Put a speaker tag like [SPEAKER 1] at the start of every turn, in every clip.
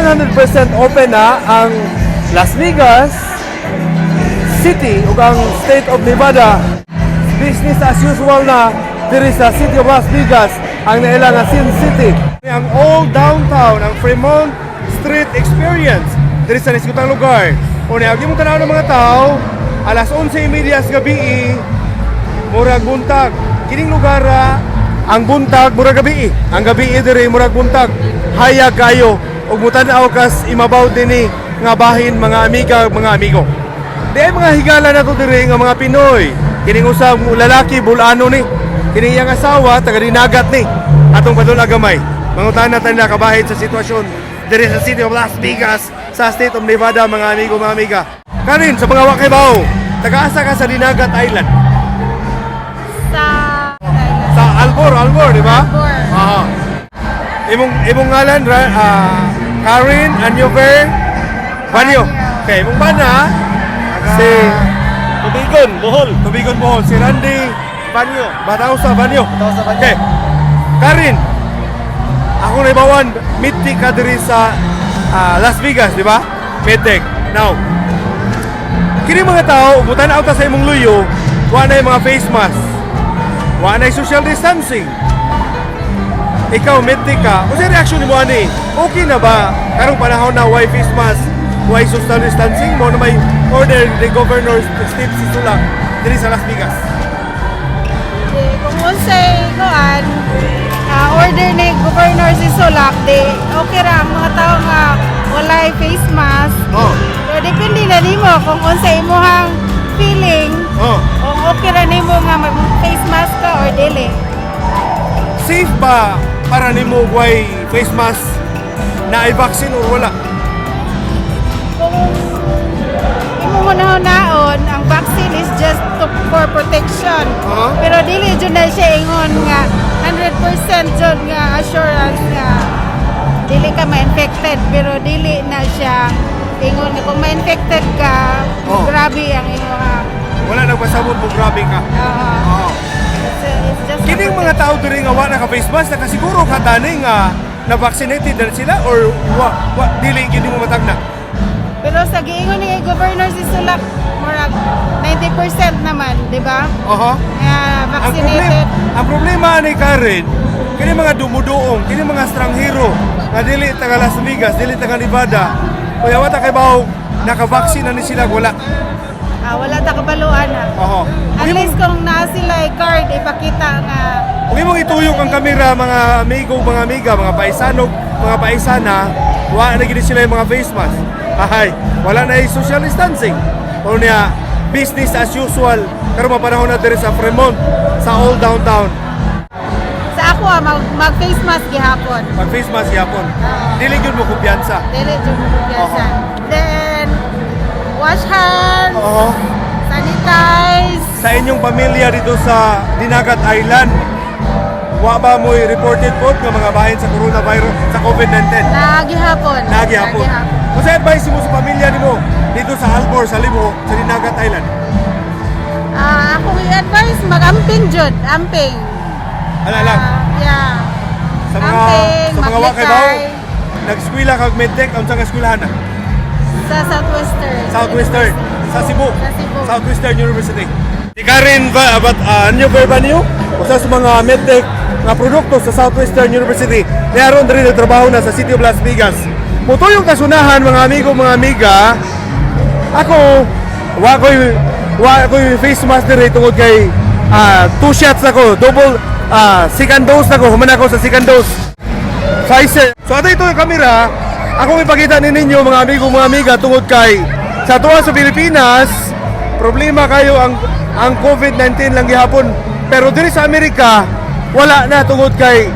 [SPEAKER 1] 100% open na ang Las Vegas City ug ang State of Nevada. Business as usual na diri sa City of Las Vegas, ang naila nga Sin City. Ang old downtown, ang Fremont Street Experience diri sa niskutang lugar. Unya, ag imong tanaw ng mga tao, alas 11:30 sa gabi, murag buntag. Kining lugar ang buntag murag gabi. Ang gabi diri murag buntag. Hayag kayo ug mutan-aw kas imabaw dinhi nga bahin, mga amiga, mga amigo. Di ay mga higala na to diri nga mga Pinoy. Kining usa lalaki, Bulano ni. Kining iyang asawa, taga Dinagat ni. Atong padula gamay. Mangutana ta nila kabahin sa sitwasyon diri sa City of Las Vegas, sa State of Nevada, mga amigo, mga amiga. Karin, sa mga wa kahibaw, taga-asa ka sa Dinagat Island?
[SPEAKER 2] Sa
[SPEAKER 1] Sa Albor, Albor, di ba?
[SPEAKER 2] Albor.
[SPEAKER 1] Oo. Imong ngalan Karen Anyover Banyo. Okay, imong bana si
[SPEAKER 3] Tubigon, Bohol.
[SPEAKER 1] Tubigon Bohol, si Randy
[SPEAKER 3] Banyo.
[SPEAKER 1] Batausa Banyo.
[SPEAKER 3] Batausa Banyo.
[SPEAKER 1] Okay. Karen, ako na ibawan, medtech ka diri sa Las Vegas, di ba? Medtech. Now, kini mga tao, mutan-aw ta sa imong luyo, wa na mga face mask. Wa na social distancing. Ikaw, medtech ka, kung sa reaction nimo ani, okay na ba karong panahon na why face mask, why social distancing mo na may order ni Governor Steve Sisolak diri sa Las Vegas?
[SPEAKER 2] Di, kung unsay kuan order ni Governor Sisolak, di okay ra ang mga tao nga walay face mask. Pero depende na nimo kung unsay imong feeling, kung okay ra nimo nga mag face mask ka or dili.
[SPEAKER 1] Safe ba para nimo way face mask na ay vaccine or wala?
[SPEAKER 2] Kung imong hunahon, ang vaccine is just for protection. Pero dili jud na siya ingon nga 100% jud nga assurance nga dili ka ma-infected, pero dili na siya ingon nga kung ma-infected ka, grabe ang imong
[SPEAKER 1] Wala nagpasabot mo grabe ka.
[SPEAKER 2] It's just a
[SPEAKER 1] Kining mga tao diri nga wa naka face mask, nakasiguro ka tani nga na vaccinated na sila or wa dili gid mo matagna?
[SPEAKER 2] Pero sa giingon ni Governor Sisolak, murag 90% naman, di ba?
[SPEAKER 1] Oho.
[SPEAKER 2] Nga
[SPEAKER 1] Ang problema,
[SPEAKER 2] vaccinated.
[SPEAKER 1] Ang problema ni Karen, kini mga dumuduong, kini mga stranghero nga dili taga Las Vegas, dili taga Nevada. Kuya, wa ta kay bawo naka-vaccine na ni sila, wala.
[SPEAKER 2] Ah, wala ta kabaluan ha. At least kung naa sila card, ipakita nga.
[SPEAKER 1] Kung imong ituyok ang kamera, mga amigo, mga amiga, mga paisano, mga paisana, wa na gid sila yung mga face mask. Ahay, wala na yung social distancing. O niya, business as usual. Pero mapanahon na diri sa Fremont, sa old downtown.
[SPEAKER 2] Sa ako mag face mask gihapon.
[SPEAKER 1] Mag face mask yapon. Dili gyud mo kumpiyansa.
[SPEAKER 2] Dili jud mo kumpiyansa. Then wash hands, sanitize.
[SPEAKER 1] Sa inyong pamilya dito sa Dinagat Island, wa ba mo'y reported po nga mga bahin sa coronavirus, sa COVID-19?
[SPEAKER 2] Naa gihapon.
[SPEAKER 1] Naa gihapon. Kung sa advice mo sa pamilya nimo dito sa Albor, sa Libo, sa Dinagat Island?
[SPEAKER 2] Ah, akong i-advise, mag-amping jud, amping.
[SPEAKER 1] Ala lang.
[SPEAKER 2] Ah, yeah.
[SPEAKER 1] Sa mga
[SPEAKER 2] Amping,
[SPEAKER 1] sa mga wa kay bawo,
[SPEAKER 2] maglikay.
[SPEAKER 1] Nag-eskwela kag medtech, unsa nga eskwelahan na?
[SPEAKER 2] Sa Southwestern.
[SPEAKER 1] Southwestern sa Cebu.
[SPEAKER 2] Sa Cebu.
[SPEAKER 1] Southwestern University. Si Karen ba but New Verbanio, usa sa mga medtech nga produkto sa Southwestern University. Niaron diri nagtrabaho na sa City of Las Vegas. Mutuyong kasunahan, mga amigo, mga amiga, ako wa ko'y face mask diri tungod kay two shots ako, double second dose na ko, human ako sa second dose. Pfizer. So ato ito yung kamera, akong ipakita ni ninyo, mga amigo, mga amiga, tungod kay sa tuwa sa Pilipinas, problema kayo ang COVID-19 lang gihapon. Pero diri sa Amerika, wala na tungod kay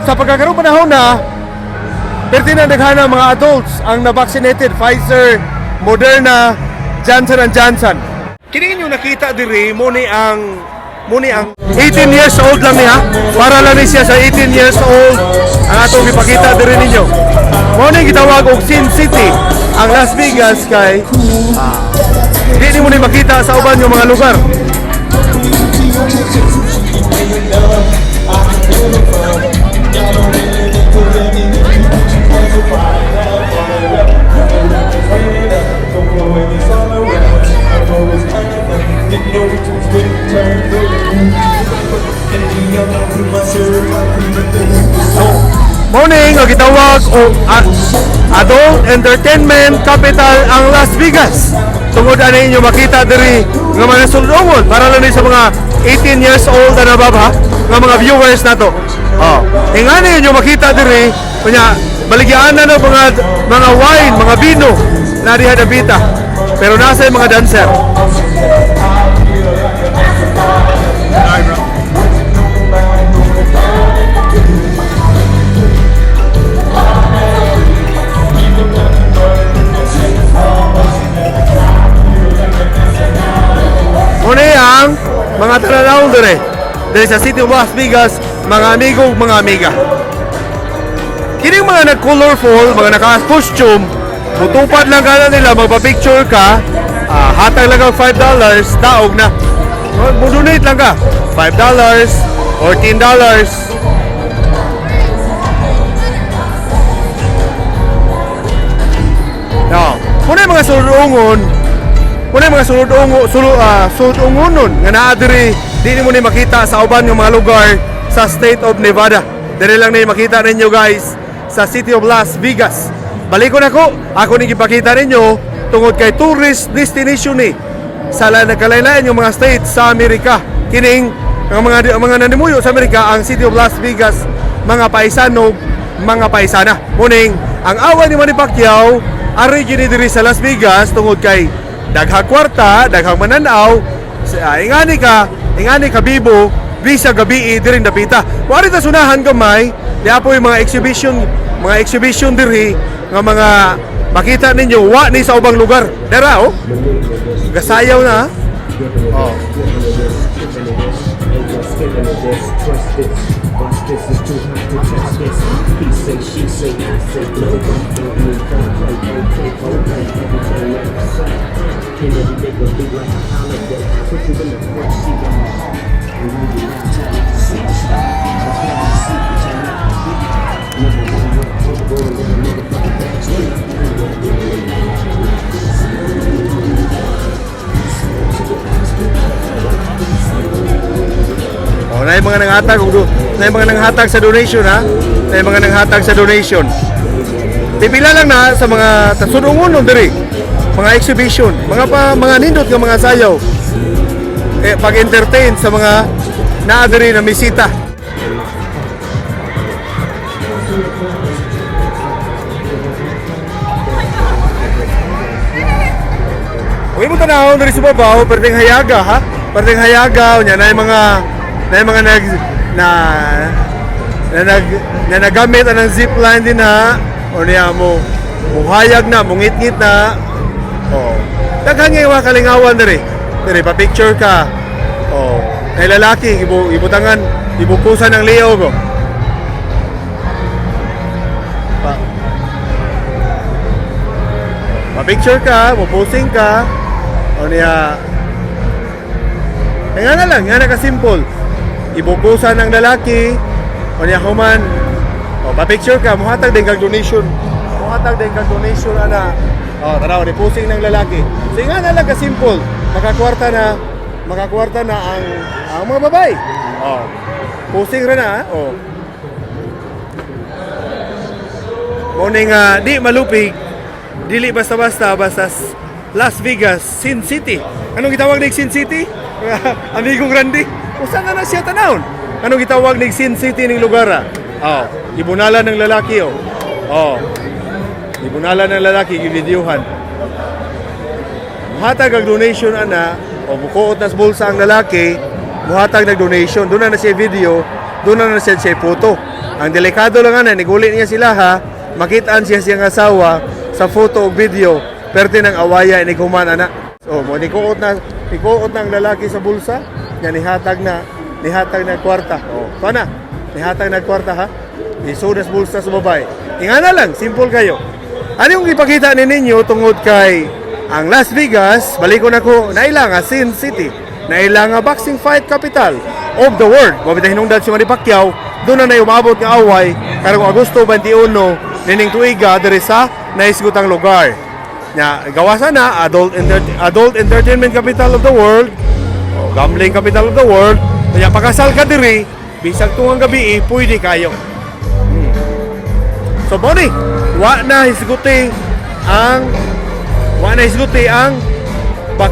[SPEAKER 1] sa pagkakaroon panahon na perti na daghana mga adults ang na-vaccinated Pfizer, Moderna, Johnson and Johnson. Kini inyo nakita diri mo ni ang 18 years old lang niya. Para lang ni siya sa 18 years old ang atong ipakita diri ninyo. Mo ni gitawag og Sin City ang Las Vegas kay di nimo ni makita sa uban yung mga lugar. o adult entertainment capital ang Las Vegas. Tungod ani inyo makita diri nga mga sulungon para lang ni sa mga 18 years old and above ha, nga mga viewers nato. Oh, ingani inyo makita diri kunya baligyaan na no mga wine, mga bino na diha dapita. Pero nasa yung mga dancer. Muna ang mga tananaw dire. Dire sa City of Las Vegas, mga amigo ug mga amiga. Kining mga nag-colorful, mga naka-costume, mutupad lang ka na nila, magpa-picture ka, hatag lang kang $5, taog na. Mo-donate lang ka, $5 or $10. No. Muna yung mga sulungon, muna yung mga sulungonon nga naa diri, di nimo ni makita sa uban nga mga lugar sa state of Nevada. Diri lang ni makita ninyo, guys, sa City of Las Vegas. Balikon ako, ako ni gipakita ninyo tungod kay tourist destination ni sa nagkalain-lain yung mga states sa Amerika. Kining ang mga nanimuyo sa Amerika ang City of Las Vegas, mga paisano, mga paisana. Muning ang away ni Manny Pacquiao ari gini diri sa Las Vegas tungod kay daghang kwarta, daghang mananaw, ingani ka bibo bisa gabi diri dapita. Wari ta sunahan gamay, di po yung mga exhibition diri nga mga makita ninyo wa ni sa ubang lugar. Dara oh. Gasayaw na ha? Oh. Oh, na mga nanghatag og na mga nanghatag sa donation ha. Na mga nanghatag sa donation. Pipila lang na sa mga tasudungon diri. Mga exhibition, mga pa mga nindot nga mga sayaw. Eh, pag-entertain sa mga naa diri na misita. Uy mo tanawon diri sa babaw, perting hayaga ha. Perting hayaga unya na mga nag na na nag na nagamit ang zipline din ha. O niya mo muhayag na, mungitngit na. Oh. Daghan nga mga kalingawan diri. Diri pa picture ka. Oh. Ay lalaki ibutangan, ibukusan ng liog oh. Pa picture ka, mo-posing ka. O niya, eh, nga na lang, nga na ka-simple. Ibukusan ng lalaki, o niya human, o pa-picture ka, muhatag din kag donation. Muhatag din kag donation, ana. O, tanaw, ni posing ng lalaki. So, nga na lang ka-simple. Makakwarta na ang mga babae. O, posing ra na, ha? O. Morning, di malupig, dili basta-basta, basta Las Vegas, Sin City. Anong gitawag ni Sin City? Amigong Randy, usa na na siya tanawon. Anong gitawag ni Sin City ning lugar? Ah? Oh, ibunalan ng lalaki oh. Oh. Ibunalan ng lalaki givideohan. Muhatag ang donation ana o mukuot na sa bulsa ang lalaki, muhatag nag donation. Doon na na siya video, doon na na siya siya photo. Ang delikado lang ana, niguli niya sila ha, makitaan siya siyang asawa sa photo o video, perte ng awaya inig human ana. So mo nikuot na ang lalaki sa bulsa, niya nihatag na kwarta. Oh, to na. Nihatag na kwarta ha. Isod na sa bulsa sa babae. Ingana lang, simple kayo. Ano yung ipakita ni ninyo tungod kay ang Las Vegas, balikon ako, naila nga Sin City, naila nga boxing fight capital of the world. Mabita hinungdan si Manny Pacquiao, doon na umabot nga away karong Agosto 21 nining tuiga diri sa naisgutang lugar. Nya gawasan na adult entertainment capital of the world, o gambling capital of the world. Kaya pakasal ka diri, bisag tungang gabi, pwede kayo. So mao ni, wa na hisguti ang bak,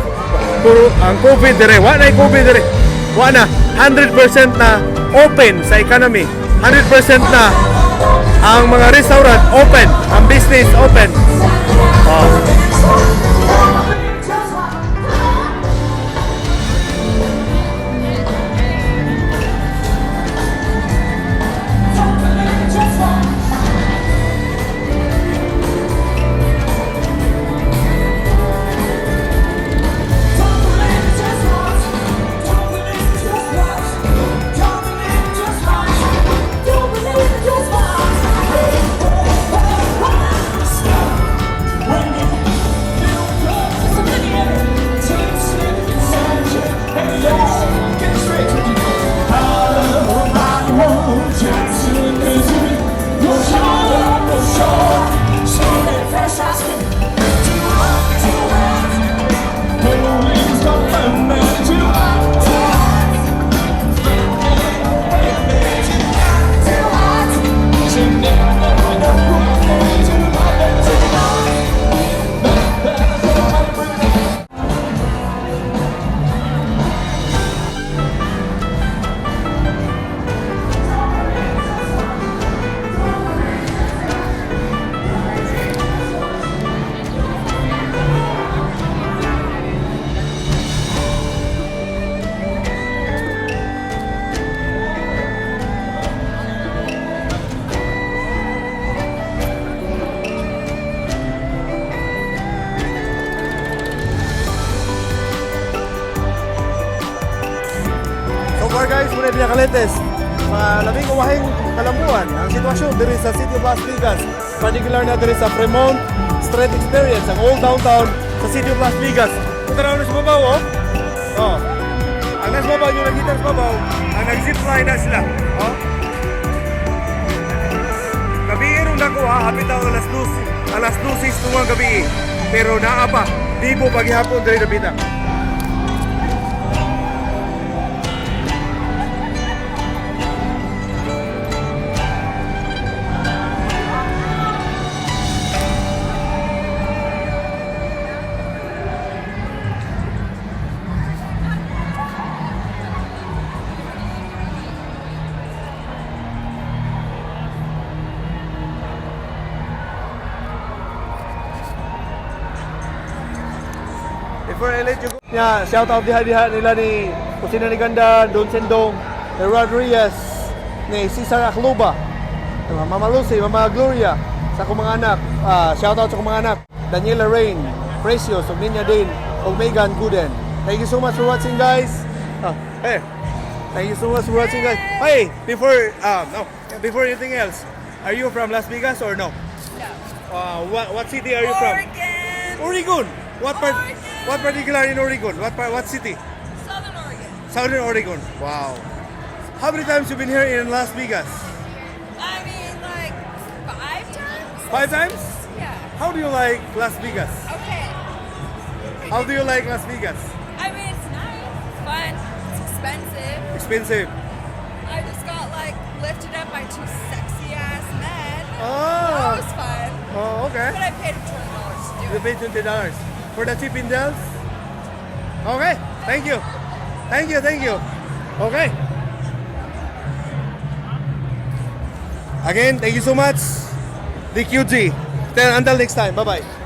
[SPEAKER 1] puro, ang COVID dire, wa na COVID dire. Wa na 100% na open sa economy. 100% na ang mga restaurant open, ang business open. Oh. So far guys, muna pinaka-latest. Mga labing uwahing kalambuan ang sitwasyon diri sa City of Las Vegas. Particular na diri sa Fremont Street Experience, ang old downtown sa City of Las Vegas. Kung tanaw na sa babaw, oh. Oh. Ang nasa babaw, yung nakita sa babaw, ang nag-zipline na sila. Oh. Gabi rong dako ha, hapit ang alas 2, alas 12 tungang gabi. Pero naa pa, di po paghihapon diri dapita. Before I let you go, yeah, shout out diha diha nila ni Kusina ni Ganda, Don Sendong, ni Rodriguez, ni Cesar Akluba, Mama Lucy, Mama Gloria, sa akong mga anak. Ah, shout out sa akong mga anak, Daniela Rain, Precious, ug Ninya Dane, ug Megan Gooden. Thank you so much for watching, guys. Ah, hey, thank you so much for watching, guys. Hey, before no, before anything else, are you from Las Vegas or no?
[SPEAKER 4] No.
[SPEAKER 1] What city are you from?
[SPEAKER 4] Oregon.
[SPEAKER 1] Oregon. What part?
[SPEAKER 4] Oregon.
[SPEAKER 1] What particular in Oregon? What part? What city?
[SPEAKER 4] Southern Oregon.
[SPEAKER 1] Southern Oregon. Wow. How many times you been here in Las Vegas?
[SPEAKER 4] I mean, like five times.
[SPEAKER 1] Five times.
[SPEAKER 4] Yeah.
[SPEAKER 1] How do you like Las Vegas?
[SPEAKER 4] Okay.
[SPEAKER 1] How do you like Las Vegas?
[SPEAKER 4] I mean, it's nice. It's fun. It's expensive.
[SPEAKER 1] Expensive.
[SPEAKER 4] I just got like lifted up by two sexy ass men.
[SPEAKER 1] Oh.
[SPEAKER 4] That was fun.
[SPEAKER 1] Oh, okay.
[SPEAKER 4] But I paid $20 to do
[SPEAKER 1] You
[SPEAKER 4] it.
[SPEAKER 1] paid $20 for the Chippendales. Okay. Thank you. Thank you. Thank you. Okay. Again, thank you so much. DQG. Then until next time. Bye bye.